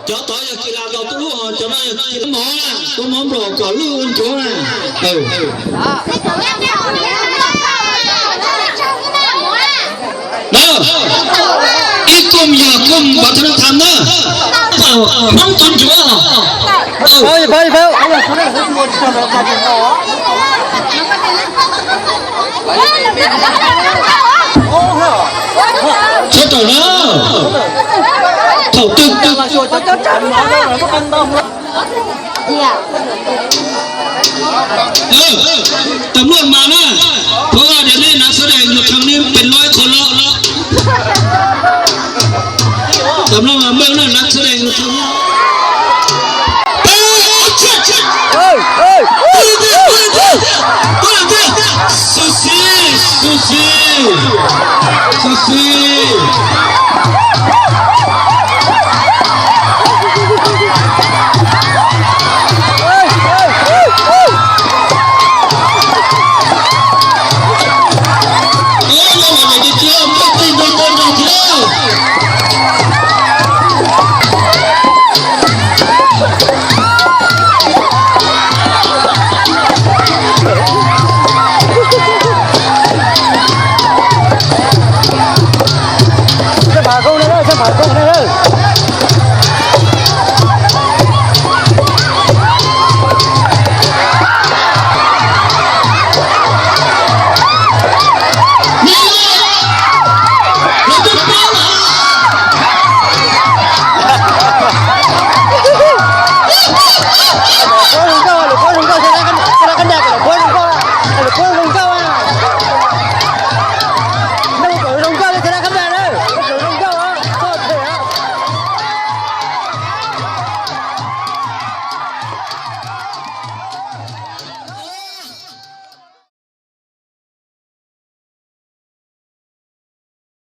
Cov tod yog kis las kom tus hlub, ho cov no yog kis las mov, tua mov nplom kom lwj ua ncuav na. Ib kum yog kum npam thab tham na. Hmoob tua ncuav. Sawv daws na, thaum twg tam luaj mas na, pab vaj dam nej nav xab dais yus tham nej pes loib qhov loj. Tam luaj mas npawg na, nav xab dais yus tham.